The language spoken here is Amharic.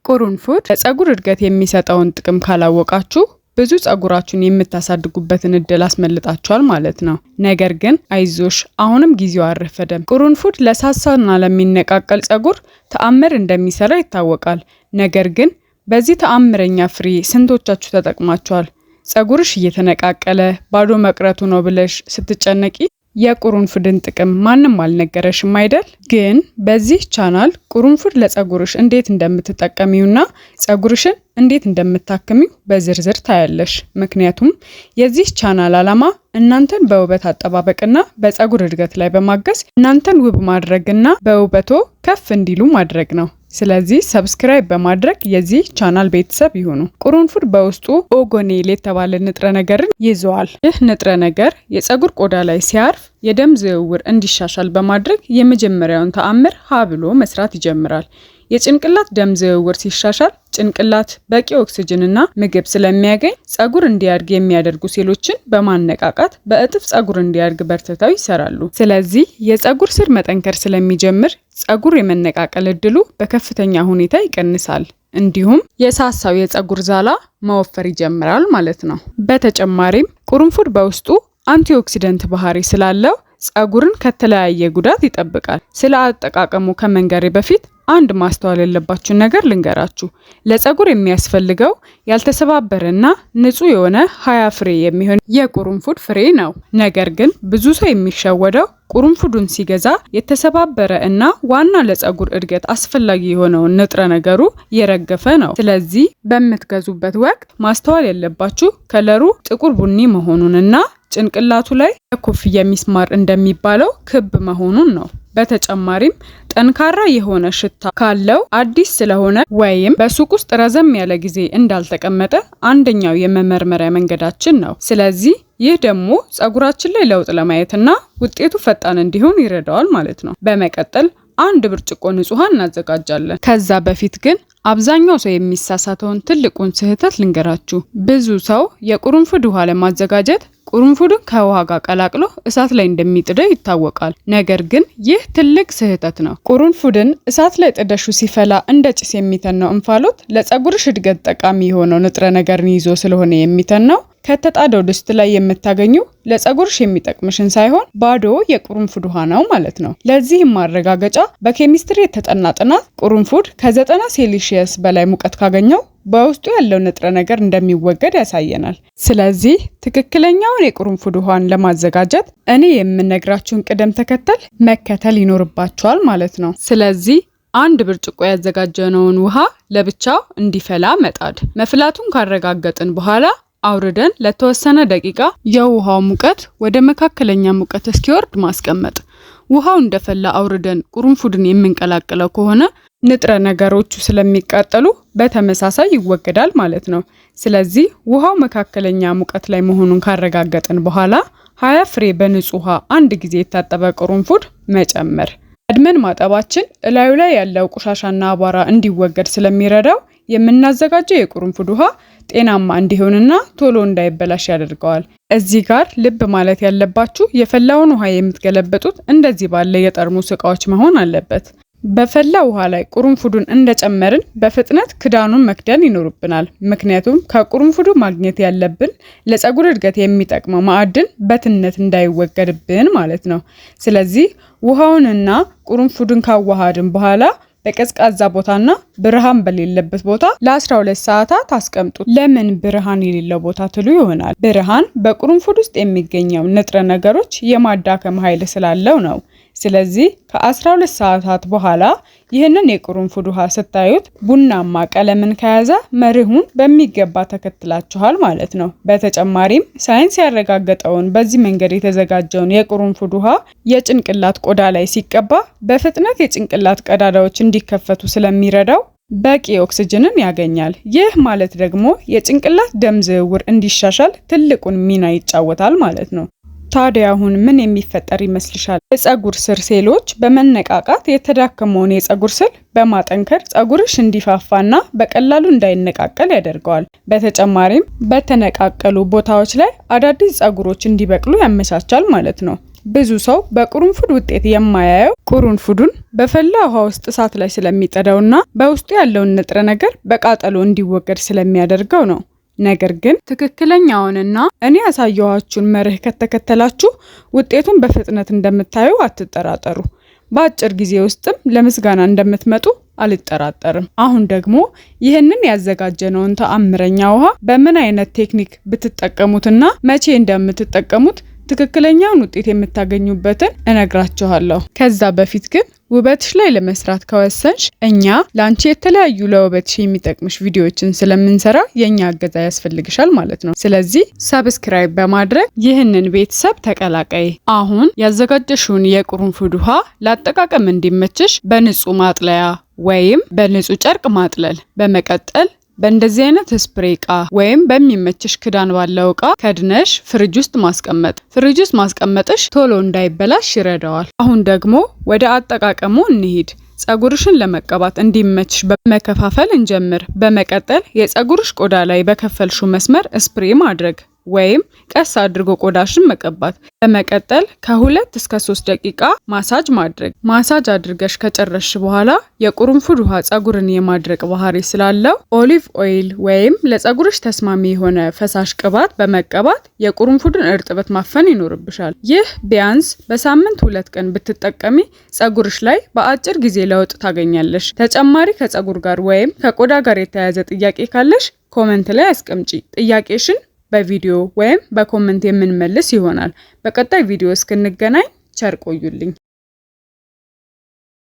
ቁርንፉድ ለፀጉር እድገት የሚሰጠውን ጥቅም ካላወቃችሁ ብዙ ፀጉራችሁን የምታሳድጉበትን እድል አስመልጣችኋል ማለት ነው። ነገር ግን አይዞሽ፣ አሁንም ጊዜው አልረፈደም። ቁርንፉድ ለሳሳና ለሚነቃቀል ፀጉር ተአምር እንደሚሰራ ይታወቃል። ነገር ግን በዚህ ተአምረኛ ፍሬ ስንቶቻችሁ ተጠቅማችኋል? ፀጉርሽ እየተነቃቀለ ባዶ መቅረቱ ነው ብለሽ ስትጨነቂ የቁርንፉድን ጥቅም ማንም አልነገረሽም አይደል? ግን በዚህ ቻናል ቁርንፉድ ለፀጉርሽ እንዴት እንደምትጠቀሚውና ፀጉርሽን እንዴት እንደምታክሚው በዝርዝር ታያለሽ። ምክንያቱም የዚህ ቻናል ዓላማ እናንተን በውበት አጠባበቅና በፀጉር እድገት ላይ በማገዝ እናንተን ውብ ማድረግና በውበቶ ከፍ እንዲሉ ማድረግ ነው። ስለዚህ subscribe በማድረግ የዚህ ቻናል ቤተሰብ ይሁኑ። ቁርንፉድ በውስጡ eugenol የተባለ ንጥረ ነገርን ይዘዋል። ይህ ንጥረ ነገር የፀጉር ቆዳ ላይ ሲያርፍ የደም ዝውውር እንዲሻሻል በማድረግ የመጀመሪያውን ተአምር ሀ ብሎ መስራት ይጀምራል። የጭንቅላት ደም ዝውውር ሲሻሻል ጭንቅላት በቂ ኦክስጅንና ምግብ ስለሚያገኝ ጸጉር እንዲያድግ የሚያደርጉ ሴሎችን በማነቃቃት በእጥፍ ጸጉር እንዲያድግ በርትተው ይሰራሉ። ስለዚህ የጸጉር ስር መጠንከር ስለሚጀምር ጸጉር የመነቃቀል እድሉ በከፍተኛ ሁኔታ ይቀንሳል። እንዲሁም የሳሳው የጸጉር ዛላ መወፈር ይጀምራል ማለት ነው። በተጨማሪም ቁርንፉድ በውስጡ antioxidant ባህሪ ስላለው ጸጉርን ከተለያየ ጉዳት ይጠብቃል። ስለ አጠቃቀሙ ከመንገሬ በፊት አንድ ማስተዋል ያለባችሁን ነገር ልንገራችሁ። ለጸጉር የሚያስፈልገው ያልተሰባበረና ንጹህ የሆነ 20 ፍሬ የሚሆን የቁርንፉድ ፍሬ ነው። ነገር ግን ብዙ ሰው የሚሸወደው ቁርንፉዱን ሲገዛ የተሰባበረ እና ዋና ለጸጉር እድገት አስፈላጊ የሆነውን ንጥረ ነገሩ የረገፈ ነው። ስለዚህ በምትገዙበት ወቅት ማስተዋል ያለባችሁ ከለሩ ጥቁር ቡኒ መሆኑንና ጭንቅላቱ ላይ የኮፍያ ሚስማር እንደሚባለው ክብ መሆኑን ነው። በተጨማሪም ጠንካራ የሆነ ሽታ ካለው አዲስ ስለሆነ ወይም በሱቅ ውስጥ ረዘም ያለ ጊዜ እንዳልተቀመጠ አንደኛው የመመርመሪያ መንገዳችን ነው። ስለዚህ ይህ ደግሞ ጸጉራችን ላይ ለውጥ ለማየትና ውጤቱ ፈጣን እንዲሆን ይረዳዋል ማለት ነው። በመቀጠል አንድ ብርጭቆ ንጹህ ውሃ እናዘጋጃለን። ከዛ በፊት ግን አብዛኛው ሰው የሚሳሳተውን ትልቁን ስህተት ልንገራችሁ። ብዙ ሰው የቁርንፉድ ውሃ ለማዘጋጀት ቁርንፉድን ከውሃ ጋር ቀላቅሎ እሳት ላይ እንደሚጥደው ይታወቃል። ነገር ግን ይህ ትልቅ ስህተት ነው። ቁርንፉድን እሳት ላይ ጥደሹ ሲፈላ እንደ ጭስ የሚተነው እንፋሎት ለጸጉርሽ እድገት ጠቃሚ የሆነው ንጥረ ነገርን ይዞ ስለሆነ የሚተነው ከተጣደው ድስት ላይ የምታገኙ ለጸጉርሽ የሚጠቅምሽን ሳይሆን ባዶ የቁርንፉድ ውሃ ነው ማለት ነው። ለዚህም ማረጋገጫ በኬሚስትሪ የተጠና ጥናት ቁርንፉድ ከ90 ሴልሺየስ በላይ ሙቀት ካገኘው በውስጡ ያለው ንጥረ ነገር እንደሚወገድ ያሳየናል። ስለዚህ ትክክለኛውን የቁርንፉድ ውሃን ለማዘጋጀት እኔ የምነግራችሁን ቅደም ተከተል መከተል ይኖርባችኋል ማለት ነው። ስለዚህ አንድ ብርጭቆ ያዘጋጀነውን ውሃ ለብቻው እንዲፈላ መጣድ። መፍላቱን ካረጋገጥን በኋላ አውርደን ለተወሰነ ደቂቃ የውሃው ሙቀት ወደ መካከለኛ ሙቀት እስኪወርድ ማስቀመጥ። ውሃው እንደፈላ አውርደን ቁርንፉድን የምንቀላቅለው ከሆነ ንጥረ ነገሮቹ ስለሚቃጠሉ በተመሳሳይ ይወገዳል ማለት ነው። ስለዚህ ውሃው መካከለኛ ሙቀት ላይ መሆኑን ካረጋገጥን በኋላ 20 ፍሬ በንጹህ ውሃ አንድ ጊዜ የታጠበ ቁርንፉድ መጨመር። ቀድመን ማጠባችን እላዩ ላይ ያለው ቆሻሻና አቧራ እንዲወገድ ስለሚረዳው የምናዘጋጀው የቁርንፉድ ውሃ ጤናማ እንዲሆንና ቶሎ እንዳይበላሽ ያደርገዋል። እዚህ ጋር ልብ ማለት ያለባችሁ የፈላውን ውሃ የምትገለበጡት እንደዚህ ባለ የጠርሙስ እቃዎች መሆን አለበት። በፈላ ውሃ ላይ ቁርንፉዱን እንደጨመርን በፍጥነት ክዳኑን መክደን ይኖርብናል። ምክንያቱም ከቁርንፉዱ ማግኘት ያለብን ለፀጉር እድገት የሚጠቅመው ማዕድን በትነት እንዳይወገድብን ማለት ነው። ስለዚህ ውሃውንና ቁርንፉዱን ካዋሃድን በኋላ በቀዝቃዛ ቦታና ብርሃን በሌለበት ቦታ ለ12 ሰዓታት አስቀምጡ። ለምን ብርሃን የሌለው ቦታ ትሉ ይሆናል። ብርሃን በቁርንፉድ ውስጥ የሚገኘው ንጥረ ነገሮች የማዳከም ኃይል ስላለው ነው። ስለዚህ ከ12 ሰዓታት በኋላ ይህንን የቁርንፉድ ውሃ ስታዩት ቡናማ ቀለምን ከያዘ መርሁን በሚገባ ተከትላችኋል ማለት ነው። በተጨማሪም ሳይንስ ያረጋገጠውን በዚህ መንገድ የተዘጋጀውን የቁርንፉድ ውሃ የጭንቅላት ቆዳ ላይ ሲቀባ በፍጥነት የጭንቅላት ቀዳዳዎች እንዲከፈቱ ስለሚረዳው በቂ ኦክስጅንን ያገኛል። ይህ ማለት ደግሞ የጭንቅላት ደም ዝውውር እንዲሻሻል ትልቁን ሚና ይጫወታል ማለት ነው። ታዲያ አሁን ምን የሚፈጠር ይመስልሻል? የፀጉር ስር ሴሎች በመነቃቃት የተዳከመውን የፀጉር ስር በማጠንከር ፀጉርሽ እንዲፋፋና በቀላሉ እንዳይነቃቀል ያደርገዋል። በተጨማሪም በተነቃቀሉ ቦታዎች ላይ አዳዲስ ፀጉሮች እንዲበቅሉ ያመቻቻል ማለት ነው። ብዙ ሰው በቅርንፉድ ውጤት የማያየው ቅርንፉዱን በፈላ ውሃ ውስጥ እሳት ላይ ስለሚጥደውና በውስጡ ያለውን ንጥረ ነገር በቃጠሎ እንዲወገድ ስለሚያደርገው ነው። ነገር ግን ትክክለኛውንና እኔ ያሳየኋችሁን መርህ ከተከተላችሁ ውጤቱን በፍጥነት እንደምታዩ አትጠራጠሩ። በአጭር ጊዜ ውስጥም ለምስጋና እንደምትመጡ አልጠራጠርም። አሁን ደግሞ ይህንን ያዘጋጀነውን ተአምረኛ ውሃ በምን አይነት ቴክኒክ ብትጠቀሙትና መቼ እንደምትጠቀሙት ትክክለኛውን ውጤት የምታገኙበትን እነግራችኋለሁ። ከዛ በፊት ግን ውበትሽ ላይ ለመስራት ከወሰንሽ እኛ ለአንቺ የተለያዩ ለውበትሽ የሚጠቅምሽ ቪዲዮዎችን ስለምንሰራ የእኛ እገዛ ያስፈልግሻል ማለት ነው። ስለዚህ subscribe በማድረግ ይህንን ቤተሰብ ተቀላቀይ። አሁን ያዘጋጀሽውን የቅርንፉድ ውሃ ለአጠቃቀም እንዲመችሽ በንጹህ ማጥለያ ወይም በንጹህ ጨርቅ ማጥለል። በመቀጠል በእንደዚህ አይነት spray እቃ ወይም በሚመችሽ ክዳን ባለው እቃ ከድነሽ ፍሪጅ ውስጥ ማስቀመጥ። ፍሪጅ ውስጥ ማስቀመጥሽ ቶሎ እንዳይበላሽ ይረዳዋል። አሁን ደግሞ ወደ አጠቃቀሙ እንሂድ። ጸጉርሽን ለመቀባት እንዲመችሽ በመከፋፈል እንጀምር። በመቀጠል የጸጉርሽ ቆዳ ላይ በከፈልሽው መስመር spray ማድረግ ወይም ቀስ አድርጎ ቆዳሽን መቀባት። በመቀጠል ከ2 እስከ 3 ደቂቃ ማሳጅ ማድረግ። ማሳጅ አድርገሽ ከጨረስሽ በኋላ የቅርንፉድ ውሃ ጸጉርን የማድረቅ ባህሪ ስላለው olive oil ወይም ለጸጉርሽ ተስማሚ የሆነ ፈሳሽ ቅባት በመቀባት የቅርንፉድን እርጥበት ማፈን ይኖርብሻል። ይህ ቢያንስ በሳምንት 2 ቀን ብትጠቀሚ ጸጉርሽ ላይ በአጭር ጊዜ ለውጥ ታገኛለሽ። ተጨማሪ ከጸጉር ጋር ወይም ከቆዳ ጋር የተያያዘ ጥያቄ ካለሽ comment ላይ አስቀምጪ። ጥያቄሽን በቪዲዮ ወይም በ comment የምንመልስ ይሆናል። በቀጣይ ቪዲዮ እስክንገናኝ ቸር ቆዩልኝ።